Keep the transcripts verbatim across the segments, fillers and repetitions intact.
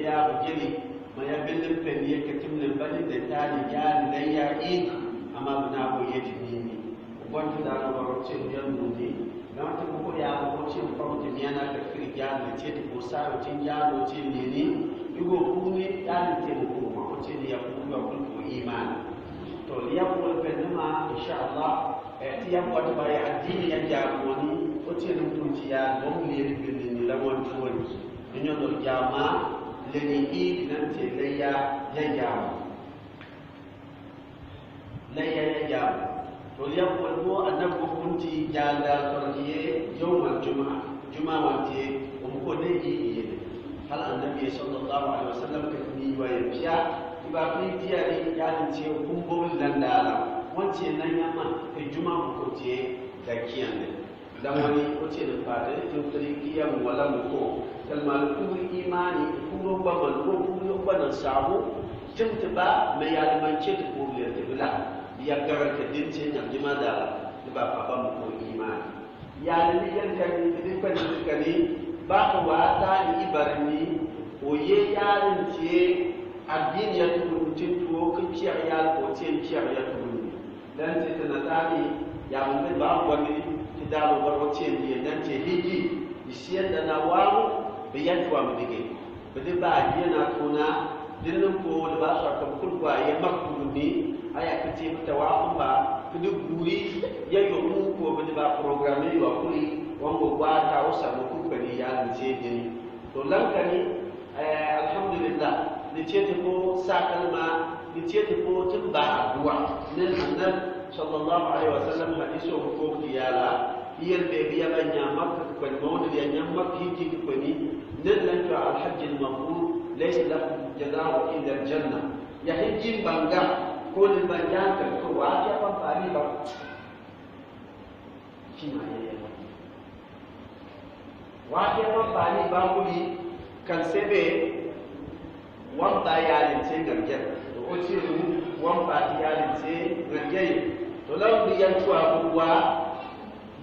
ya bu jeli, ma ya bellem peniye ketim lem bani de tani ya ni ya i, ama bu na bo yeti nini. Ugonti da no baro che ya nuni. Gama ti ko ya ko che ko ti miana ka kiri jalo che ti ko saro che jalo che nini. Yugo kuni ya ni te ko ma ko che ni ya ku ya ku ko imani. To ya ko penne ma insha Allah. Eh, ti ya ko ba ya addini ya jamo ni ko che ni kun ti ya bom ni ni ni la won to ni. Ni nyo do jama le ni i nan che le ya ya jama. Layya ya jam. To ya ko bo annabi ko kunti janda torniye yawmal jumu'a. Jumu'a wante um ko ne i iye. Hal annabi sallallahu alaihi wasallam ka ni wa ya fiya. Iba fi tiyari ya ni ce kumbo landala. Wance nan yama ka jumu'a ko ce da kiyan ne. Lamani ko ce ni fata, tin firi kiyam wala mu ko. Kalma kubri imani, kubri ba man ko, kubri ba nan sabu. Tin ti ba, me ya ni man ce ti kubri ti bila. Ya garante din ce nyam jima dala. Ni ba papa mu ko imani. Ya ni yan kani, ni kani, kani. Ba ko wa ta ni ibarni. O ye ya ni ce, addini ya tubu tin tuwo, ki ciya ya ko ce ciya ya tubu. Nan ce tana tani, ya mun ba wani ti dalo baro ce ni nan ce hiji, isiyan da na wamu, bi yan tuwa mu dige. Bi di ba yana tuna, dinin ko da ba sa kan kulwa ya maktuni, aya ka ce ta wa kun ba, ki di guri, ya yo mu ko bi di ba programme yo kuri, wango ba ta usa mu kun kani ya ni ce din. To lankani, Eh, alhamdulillah, ni ce ti ko sa kalma, ni ce ti ko tin ba addu'a. Nen Annabi sallallahu alaihi wasallam hadiso ko ti yala, iyel be biya ba nya Makka ko ni, mawdu ya nya Makka hiji ko ni, nen nan to al-hajj al-mabrur, laysa lahu jazaa'un illa al-jannah. Ya hiji banga, ko ni banga kan ko wa ya pampani ba. Kima ya ya. Wa ke wa bani ba kuli kan sebe wa ba yalinte ngarjel. O tiru wa ba ti yalinte ngarjel. To la bi yan tuwa ko wa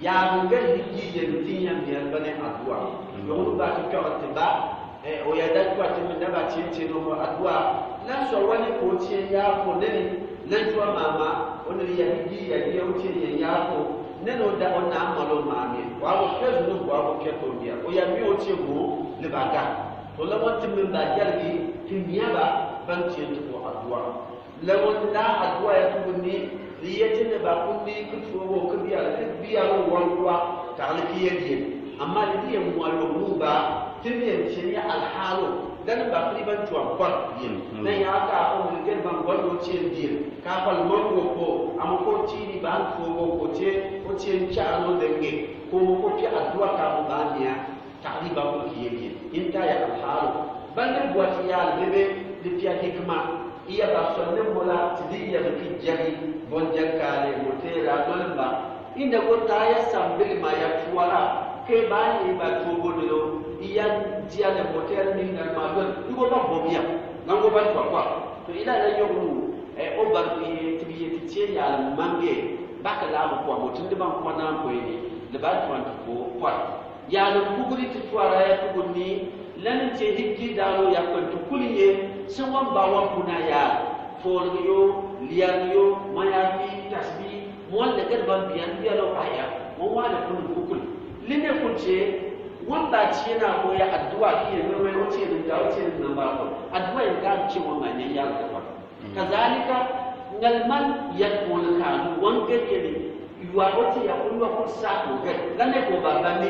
ya ngar hiji yen tin ya mi yan bane addu'a. Yo ba ti tuwa ti ba. Eh, o ya da tuwa ti mi da ba ti ti no ko addu'a. Nan so wani ko ti ya ko neni. Nan tuwa mama. O neni ya hiji ya ya o ti ya ya ko. Neno da o na malo mami. Wa ko ke zunu wa ko ke tombia. O ya mi o ti mo ne ba ga. To la won ti min ba jargi ti miya ba ban ti ti ko addu'a. La won la addu'a ya tubu ni, li ya ti ne ba kun ni ku tuwo ku biya ku biya ro wan kwa ta ni ki ya di. Amma li ya mo alo mu ba ti ni ya ti ya alhalo. Dan ba kuli ban tuwa kwar yin. Mm. Na ya ka o mu ke ban gwal o ti ya di. Ka fal mango ko, amo ko tini ba ko ko ko ce, ko ce n ca no denge, ko mo ko piya addu'a ka mo ba miya, tali ba ko kiye kiye. Inta ya alhalo. Bande buwati ya bebe, di piya hikma, iya ba sonne mola, ti di ya ki jari, bon jakale, mo te ra don ba. Inda ko ta ya sambili ma ya tuwara, ke ba ni ba tuwo dolo, iya diya ne mo te ra ni na ma don, ni ko ba bobiya, na ko ba tuwa kwa. To ila na yo. Eh, o barki ye, ti bi ye ti tie ya la mange, ba ka la mo kwa mo tindi ban kwa na ko ye, le ba tuwan ti ko kwa. Ya la kuguri ti tuwara ya kuguni, la ni tie hiji dalo ya kwan ti kuli ye, se wan ba wan kuna ya, fol yo, liyan yo, mayafi, tasbi, mo le gar ban biyan biyan lo aya, mo wa la kun kukul. Li ne kun tie, wan ba tie na ko ya addu'a ki ye, me me o tie ni da o tie ni na ba ko. Addu'a ya ga tie wan ma ne ya ko. Kazalika, ngalman yat wani kanu, wani gari yadi, yuwa wati ya kulu wa kulu sa ko gari, lane ko ba bani,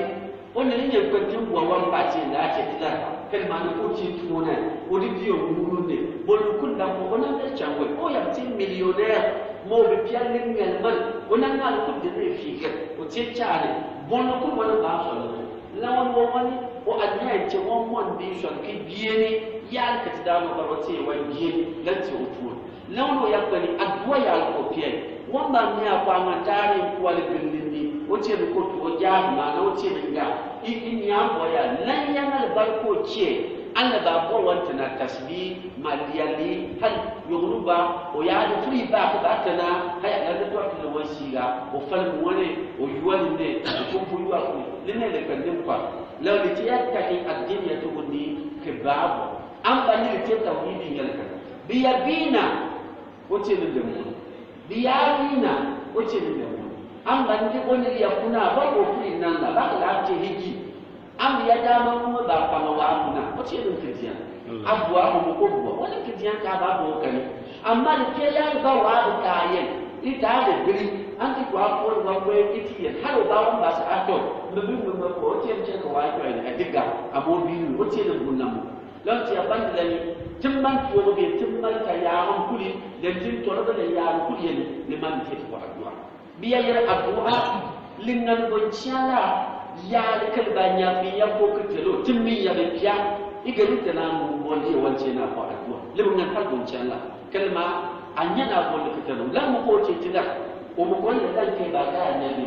o ni ni nyan kwantin buwa wan pati la ce tila, kalma ni ko tin tuna, o di diyo ngulu ne, bolu kun da ko, o nan da canwe, o ya ti millionnaire, mo bi piya ni ngalman, o nan na kun de ne figure, o ti cane, bolu kun wani ba so ne. Lawon wawani, o anya ce wan wan bi sɔn ki bieni, ya kati dano baro ce wan bieni, lan ce o tuwa. Lawon o ya kani, addu'a ya ko piya. Wan ba mi a kwa man tari kwali bindini, o ce ni ko tuwa ja ma na o ce ni ga. I, i ni a ko ya, lan ya na barko ce, an na ba ko wan tana tasbi, ma liyali, hal, yogunu ba, o ya da turi ba ka ba tana, haya na da tuwa kila wan siga, o fal mu wane, o yuwani ne, o kumpu yuwa ku, ne ne da kandin kwa. Lawli ti ya taki addini ya tuguni ke babu. Ambani li tenta widi nyalka. Bia bina, o tiene demo. Bia bina, o tiene demo. Ambani di oni ya kuna, ba ko kuli nanga, ba la te hiki. Ambia dama kuma ba panga wa kuna, o tiene kidian. Abu abu ko bua, wani kidian ka ba bo kani. Amma di ke ya ba wa di ka ye, i ta de biri, anti kwa ko wa kwe iti ye, halo ba wa mbasa ato, mbi mbi mbi ko, o tiene tiene wa kwe, a diga, abo binu, o tiene bunamo. Lɔŋ ti a bandi la ni, ti man tuobo be, ti man ka yaahum kuli, den ti tɔrɔ be la yaahum kuli yeni, ni man ti ko adua. Bia yɛrɛ adua, li ŋani bon tiɲa la, yaali kali ba nya bi ya ko kitelo, ti mi ya be pia, i gari tana mu bon ye wan tiɲa na ko adua. Li ŋani kali bon tiɲa la, kali ma, a nya na bon kitelo, la mu ko ti ti la, o mu ko le dan ke ba ka nya bi,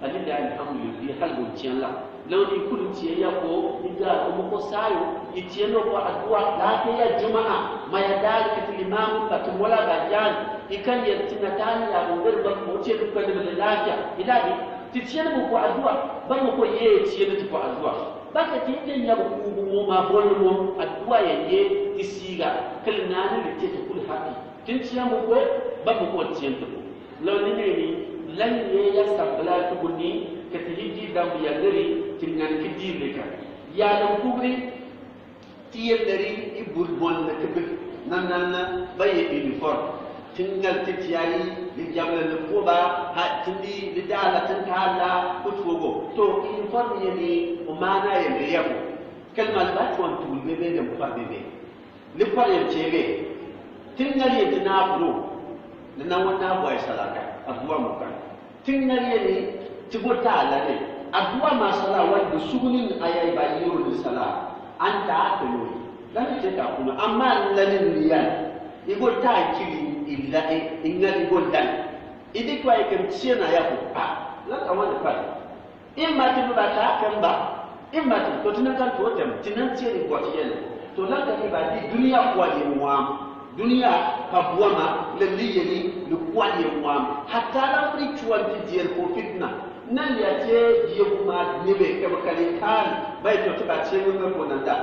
a ni da ni hamu yo bi hal bon tiɲa la. Lɔŋ i kuli tiɛ ya ko, i da o mu ko sayo, i tiɛ no ko adua, lafiya jumaa, ma ya dali kiti limamu, kati mola ba jan, i kan yɛ ti na tani ya bo ŋari ba ko tiɛ du kani bele lafiya, i labi, ti tiɛ no ko adua, ba mo ko ye tiɛ no ti ko adua. Ba ka ti ke nya bo ku bo mo ma bol mo, adua ya ye, ti siga, kali nani li tiɛ ti kuli hapi. Tin tiɛ mo ko, ba mo ko tiɛ ti ko. Lɔŋ ni neni, lan ye ya sabla tuguni, kati hiji dambu ya ŋari, ti ŋani ki dile ka. Ya dan kugri, ti ye ŋari, i bur bon na kibik, nan nan na, ba ye uniform. Ti ŋal ti tiari, li jabla li ko ba, ha, tindi, li dala, tin kala, kutuogo. To, uniform ye ni, o mana ye ni ya ko. Kalima li ba tuan tugul bebe, dem kwa bebe. Li kɔrɛ yɛn tiɛ be. Ti ŋari yɛn ti naa kuro. Li na wɔ naa bɔ ye sala ka. Adua mo ka. Ti ŋari yɛn ni ti go taa la de. Adua ma sala wani bi suguni ni a ya i ba yiro ni sala. An taa kɛ no. Lani ti ka kuma. Amma lani ni yan. I go taa kiri i la i, i ŋari i go lani. I di kwa i kɛ tiɛ na ya ko. Ah, la ka wani pa. Imma ti bi ba taa kɛ mba. Imma ti, to ti nan kan to tɛm, ti nan tiɛ ni bɔ ti yɛn. To nan kan ni ba di duniya kuwali yɛ ŋuam. Duniya ka buama, lɛ li yɛ ni, ni kuwali yɛ ŋuam. Hatta la firi cuwan ti diɛn ko fitna. Nan ya tiɛ diɛ kuma ni be kɛ ba kali kan. Ba yi to ti ba tiɛ ni ko nan da.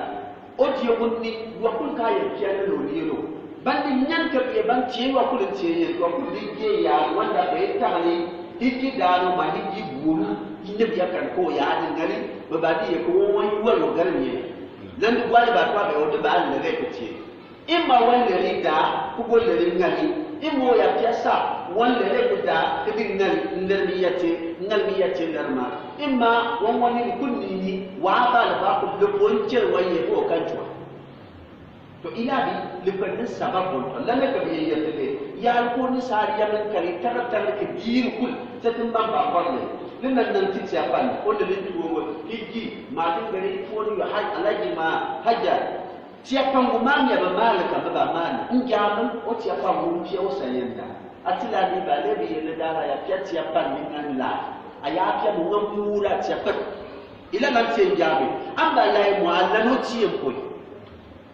O diɛ wunni, yua kul ka yɛ pia ni no ni no. Bandi nyan ka bie ban tiɛ yua kul tiɛ yɛ, yua kul di diɛ ya, wanda be tani, hiji dano ma hiji bulu, ine bia kan ko ya di ŋari, ba ba di yɛ ko won yua lo garin yɛ. Nan di gwali ba kwa be o di ba lɛ be ko tiɛ. Imma wan leri da, ku go leri ŋari, imma o ya pia sa, wan leri ku da, ki di ŋari, ŋari mi ya te, ŋari mi ya te ŋari ma. Imma wan wani kun ni ni, wa ba la ba ku le bon tiɛ wa ye ko kan cuwa. To ila bi, li kpɛn ni sabab bon to, la ne ka bi ye ya te le, ya ko ni sari ya men kari, tara tara ke diri kul, se tin ban ba kɔr le. Ni nan nan ti tiɛ pan, o le ni tuwo, hiji, ma tin gari tuwo ni yo, haj, alaji ma, haja. Tiɛ pangu mam ya ba mali ka ba ba mali. Njamin o tiɛ pangu tiɛ o sayenda. Atila ni ba lebi yele dara ya pia tiɛ pan ni ngan la. A ya pia mu ngan mura tiɛ pan. Ila na tiɛ njamin. Amba la mo ala no tiɛ mpoi.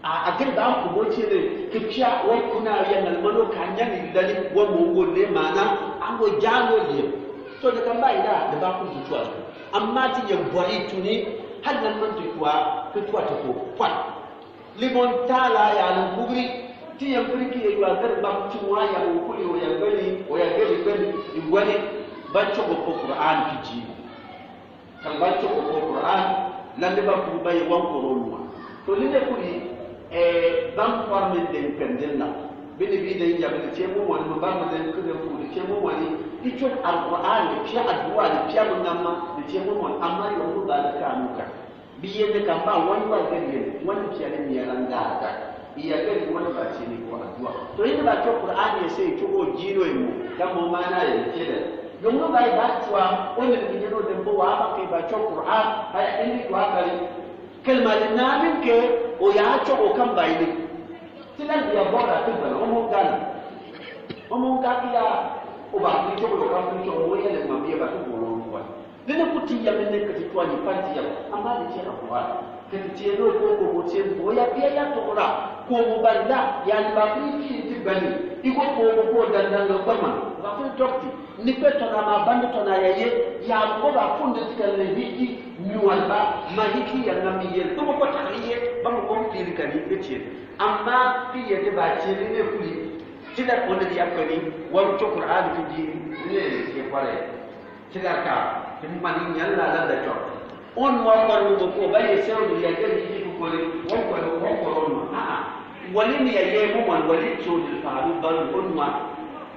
A, a gari ba ku mo tiɛ ne. Ke pia wa kuna ya ngal mano kanya ni dali wa mo ngo ne mana. Ango jano ye. To ne kamba ila de ba ku tuwa. Amma ti ye bwari tuni. Hal ngal man tuwa. Tuwa tuwa. Kwa. Limon tala ya lum bugri, ti yam piriki ye yua gar bam ti wa ya mo kuli o ya gani, o ya gani gani, i wani, ba cogo ko Qur'an ki ji. Kan ba cogo ko Qur'an, lande ba ku ba ye wan ko ronwa. To linde kuli, eh, bam formen den kandela. Bini bi den ya bini ce mo wani, mo bam den kude ku, ce mo wani, i cog Al-Qur'an, ni pia addu'a, ni pia mo namma, ni ce mo wani, amma yo mo ba da ka mo ka. Bi yende kamba wani wa gari yende, wani pia ni mi ya landa ata. I ya gari wani ba tieni ko addu'a. To yende ba to Qur'an ye se to o jino ye mo, kamo mana ye keda. Yongo ba ba tuwa, wani bi yeno dembo wa ba ke ba to Qur'an, haya indi tuwa kari. Kalima le namin ke, o ya to o kamba ile. Tilan ya bora tibala, o mo gana. O mo gana ya, o ba ni to o kamba to o yele mami ba to o mo. Nene kuti ya mene kati tuwa ni panti ya, amma ni tiɛ na kuwa. Kati tiɛ no ko ko mo tiɛ mo ya pia ya to ora. Ko mo banda, ya ni ba kuli ki ti Bani, i go ko, go ko dandaŋ gbama, ba fun tɔkti, ni kpe tɔna ma bandi tɔna ya ye, ya go ba fun de tika le hiki, mi wal ba, ma hiki ya ŋa mi ye, to mo ko ta ye, ba mo ko firi kani, e tiye. Amma, fi ye de ba tiye ne kuli, ti da ko ne ya kani, wa to Qur'an ti di, ne, ke pare. Ti da ka, ti mani nyal la la da to. Onu wa kɔri mo ko, ba ye sɛ onu ya kɛ ni ti ko kɔri, wa kɔri, wa kɔri onu. A'a. Wali ni ya ye mo man, wali to ni faru ban onu wa.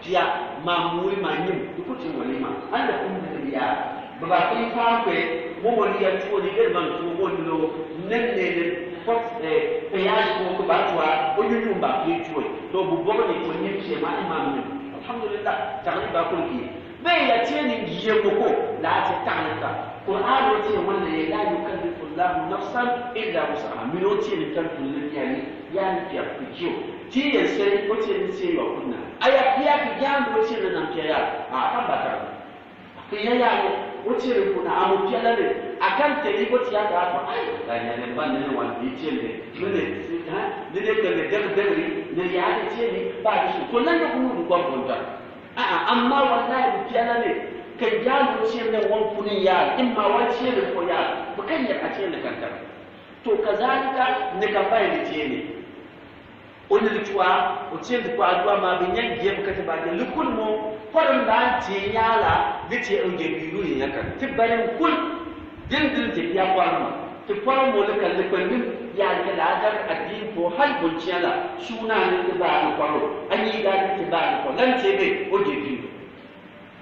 Tia, ma muri ma nyim, ti kuti wali ma. An da kun ni ya. Ba ba kun fa kwe, mo man ya to ni kɛ ban to mo ni lo. Nen ne ne, fot, eh, peyage ko ko ba to a, o nyum ba ki to. To bu bo ni ko nyim se ma imam nyim. Alhamdulillah, ta ni ba kun ki. Be ya tieni ngiye moko, la ti taŋa ka. Qur'an o tieni wanda ye, la yukallifu Allahu nafsan illa wus'aha. Mi o tieni kan kullun yani, yani pia pikio. Ti yen seri, o tieni se yo kunna. Aya pia ki jambo o tieni na pia ya. A kan bata. Ki ya ya ne, o tieni kuna, amu pia la ne. A kan teni ko tia ka fa. Ai, la ya ne ban ne wan bi tieni. Ne ne, ha? Ne ne ka ne dem dem ri, ne ya ne tieni, ba su. Ko nan ko kunu ko bonta. A'a, amma wallahi, bi pia la ne, ka jaalu tieni wan kuni ya, imma wan tieni ko ya, bi kan ya ka tieni kan ta. To, kazalika, ne ka bayi ni tieni. O ni di tua, o tieni ko adua ma bi nyan je bi ka ti ba je, likul mo, ko dum ba tieni ya la, di tieni o je bi lu ya kan. Ti bayi kul, Din din ti pia kɔrɔ ma. Ti kɔrɔ mo le ka le kpɛn nim ya le ka la dar adin ko hal bon tiela. Suna ni ti ba ni kɔrɔ. Ani da ni ti ba ni kɔrɔ. Lan ti be o je biiru.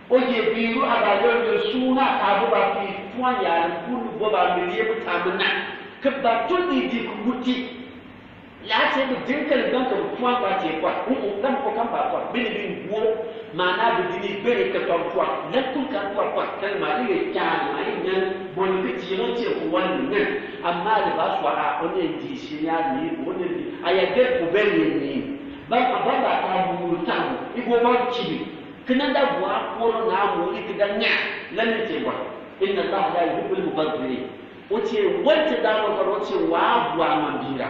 O je biiru a ba le suna ka bo ba fi tuan ya le kun bo ba mi ye bu ta mi na. Ka ba tun di di ku wuti. Laa ti bi diŋ kɛl bɛn kɛ bi puan kpa ti kpa. Ŋ-ŋ, kam ko kam ba kpa. Bini bi ŋuo. Maana bi dini bɛn kɛ tɔm kpa. Lɛ kun kan kpa kpa. Kɛl ma di le kyaani ma yi nyɛn. Bɔni ki ti yɛn ti ku wan ni nyɛn. Amma le ba sua a, o ne di si ya ni, o ne di. A ya de ku bɛ ni ni. Ba, ba, ba, ba ta mu ta mu. I go ba ti bi. Kina da bua koro na mu i ki da nya. Lɛ ni ti bua. Inna Allah la yuhibbul mubadhirin. O tie wante da mo karo tie wa bua mambira.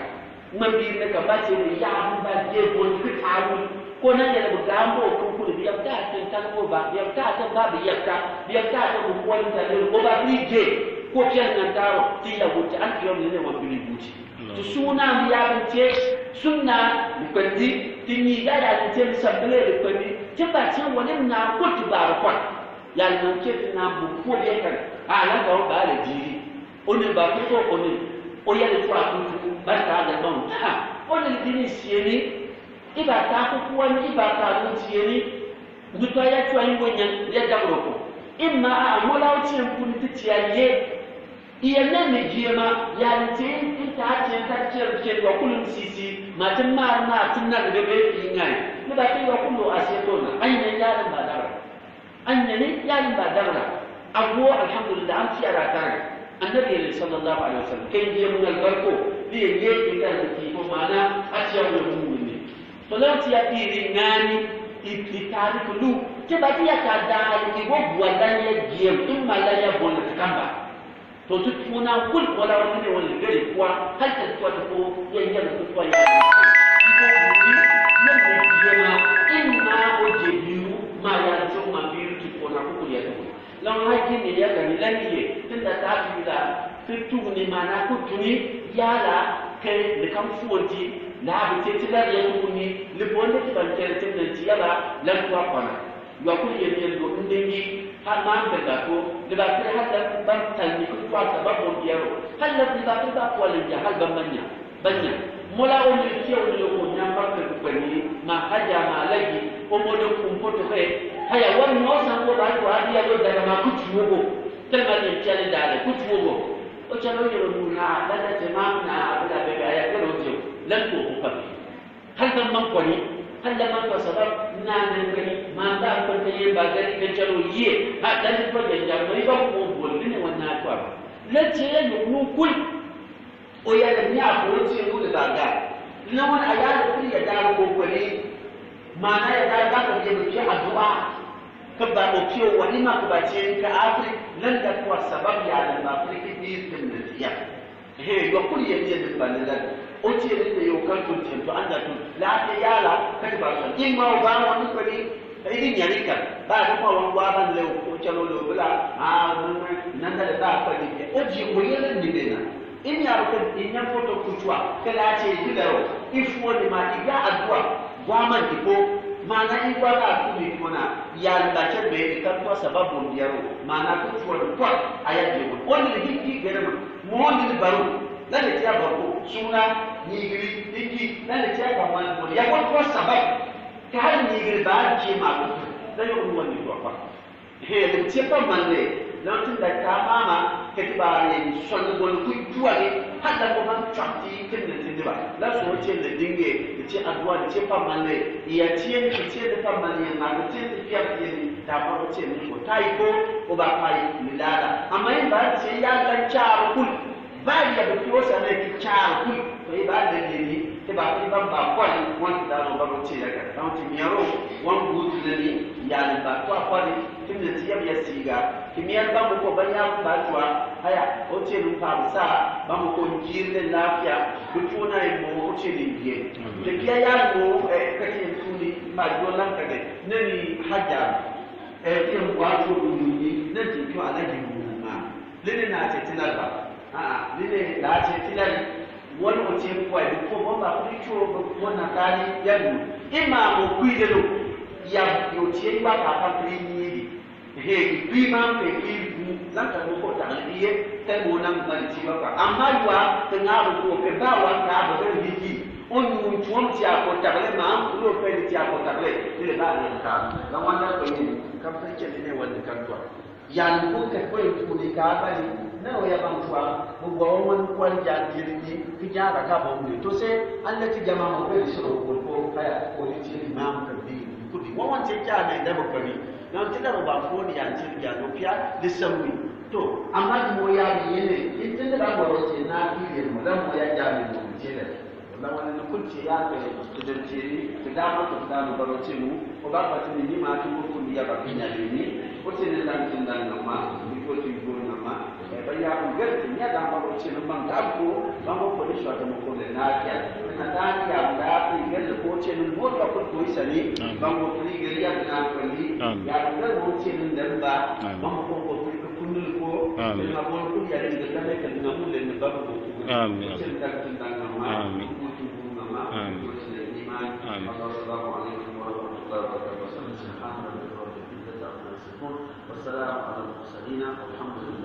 Mambira ne ka ba tie ne ya bu ba de bon ki tawu. Ko na yɛlɛ bu gambo ko ko bi ya ta ten tan ko ba, bi ya ta ten ba bi ya ta, bi ya ta ten ko ko ta le ko ba bi de. Ko tie na taro ti ya wuti an kiro ne wa bili buti. Ti suna mi ya bi tie, suna mi kpendi, ti ni ya ya ni tie mi sambele mi kpendi, ti ba tie wani na ko ti ba ko. Ya na tie ti na bu ko de kan. A na ka o ba le diri. O ni ba kuto o ni. O ya ni tua kutu. Ba ta da ba o. Ha. O ni dini sieni. I ba ta kuku wani, i ba ta nu sieni. Ndu tua ya tua yi wenya, ya da broko. Imma a mola o tien kuni ti tia ye. I ya ne mi giema, ya ni tien, i ta tien, ta tien, tien wa kulun sisi. Ma ti ma, ma ti na de be i ngai. Ni ba ti wa kulu a se to na. Ai ne ya ni ba da. An nyani ya ni ba dagra. Ago, alhamdulillah, an tiara tare. Annabi yele sallallahu alaihi wasallam. Kɛ ye mun albarko, di ye ye ki kan ki ko mana, a tiya mun mun ni. To lan tiya iri ngani, i, i tari kulu. Kɛ ba tiya ka da, i go bua dan ya giem, in ma la ya bon kamba. To tu tuna kul wala wani ne wani gari kwa, hal ta tuwa ta ko, ya yi yana tuwa ya. Iko buri, yan ne gema, in ma o je biyu, ma ya zo ma biyu ki ko na kuku ya tuku. Lan haji ne ya gani lan ye, tun da ta fi la, tun tuguni ma na ku tuni, ya la, kai, le kam fuwanti, la bi te ti la ya tuguni, le bonde ti ban kere tun nan ti ya la, lan tuwa kwana. Yɔkul yɛ miɛn do n dengi, hal ma n pɛga to, libatiri hal la ban talni ku tuwa ta ba bo biɛro. Hal la libatiri ba tuwa le ja, hal ban manya, banya. Mola o ni kiɛ o ni ko nyam ba pe ku pɛni, ma haja ma lagi, o mo de kum ko to he. Haya wan mo san ko ba to a diya do daga ma ku tuwo go. Tel ma ni kiɛ ni dale, ku tuwo go. O calo yɛro nuna, la la jama na, a bula bebe, aya kero je, lan ko ku papi. Hal ban man kɔni, hal la man kɔni sabab, na ne kɔni, man da kɔni ka ye ba gari ka calo ye, ha, dan di kɔni ja, kɔni ba ko bol, ne wa na kɔni. La ce ya yo nu kul, o ya la nya ko ce nu le ba ga. Na wani a ya la kuli ya da ko kɔni, mana ya da ba ka ye ba ce addu'a, ka ba o ce wani ma ka ba ce ka afri, lan da ko sabab ya la ba afri ki bi kin na ya. He, yɔkul ye ye ni ba ne la. Otie ni ne yo kanto tiento anda tu. La ke yala, kati ba kan. Ima o ba mo ni kweli. Idi nyarika. Ba de mo wa wa ban le o chalo lo bla. Ah, nanda de ba kweli. Oji o yele ni bena. Ini aro ke inya foto kuchwa. Ke la che di le o. Ifu ni ma iga adua. Bwa ma di ko. Mana igwa na kuni kona. Ya la che be di kanto sababu ndiaro. Mana kuchwa kwa. Aya di ko. Oni hiki gerema. Mo ni baro. Lale tia bako, suna, nigiri, iki, lale tia kaman bole. Ya kwa kwa sabai. Ka hali nigiri ba kie ma ko. Lale o wani kwa kwa. He, le tia pa manle. Na tinda ka mama, keti ba ye, swan bole ku tuwa le. Hada ko man chati, kene tende ba. La so tie le dinge, le tia adwa, le tia pa manle. Ya tie, le tia le pa manle, ma le tia le pia pia ni. Ta ba o tie ni ko. Ta iko, o ba pa i, ni lala. Ama i ba tie ya la charo kul. Bali ya beti o sane ki charo kui. Ko i ba de ni, te ba ki ba ba kwali, wan ti dano ba mo ti la ka. Ka ti miaro, wan gu ti ni, ya ni ba kwa kwali, ti ni ti ya ya siga. Ti miaro ba mo ko ba ya ba twa, haya, o ti ni pa sa, ba mo ko njiri le lafia, bu tuna i mo o ti ni ye. Te pia ya mo, eh, ka ti tuni, ma jo lan ka de, ne ni haja. Eh, ti mo wa to ni, ne ti ko ala ji mo ma. Lene na ti ti la ba. Aa, lile la tie tilali, wani o tie kwa, ko bamba kuli cho, ko na kali, ya lu. Ima mo kwile lo, ya, yo tie iwa ka ka kuli nyili. He, ikwi ma mpe, ikwi mu, lanta mo ko tali ye, te mo na mali tiwa kwa. Ama yua, te nga lo ko, ke ba wa ka, ba ke hiki. Onu ntuom tia ko tali, ma, lo pe tia ko tali, lile ba na ka. La wanda ko ni, ka pe che ne wani ka kwa. Yan ko ke ko ye kuli ka bali, na o ya bam twa, bu gwa o man kwali jan jiri ni, ki ja la ka bom ni. To se, an na ti jama mo bali so ko ko, kaya, ko ni ti ni mam ka bi, kuli. Wa wan ti ja ne da ba kwali. Na ti da ba fo ni yan ti ja do pia, de samwi. To, ama mo ya ni ne, in ti da ba ro ti na ki ye mo, da mo ya ja ni mo ti le. Wala wani ni kul ti ya ke, ti den ti ni, ti dama ti dama baro ti nu, o ba ba ti ni ni ma ti ko kul ya ba kinya ni, o ti ni dan ti dan na ma, ni ko ti go na ma, e ba ya ko gel ti ni ya dama baro ti nu ma ga ko, ba mo ko ni swa mo ko le na kya, na dan ya ba ti gel ko ti nu mo ko ko isa ni, ba mo ko ni gel ya na ko ni, ya ko gel mo ti ni dan ba, ba mo ko ko ko Amin. Amin. Amin. Amin. Amin. والسلام على المرسلين والحمد لله.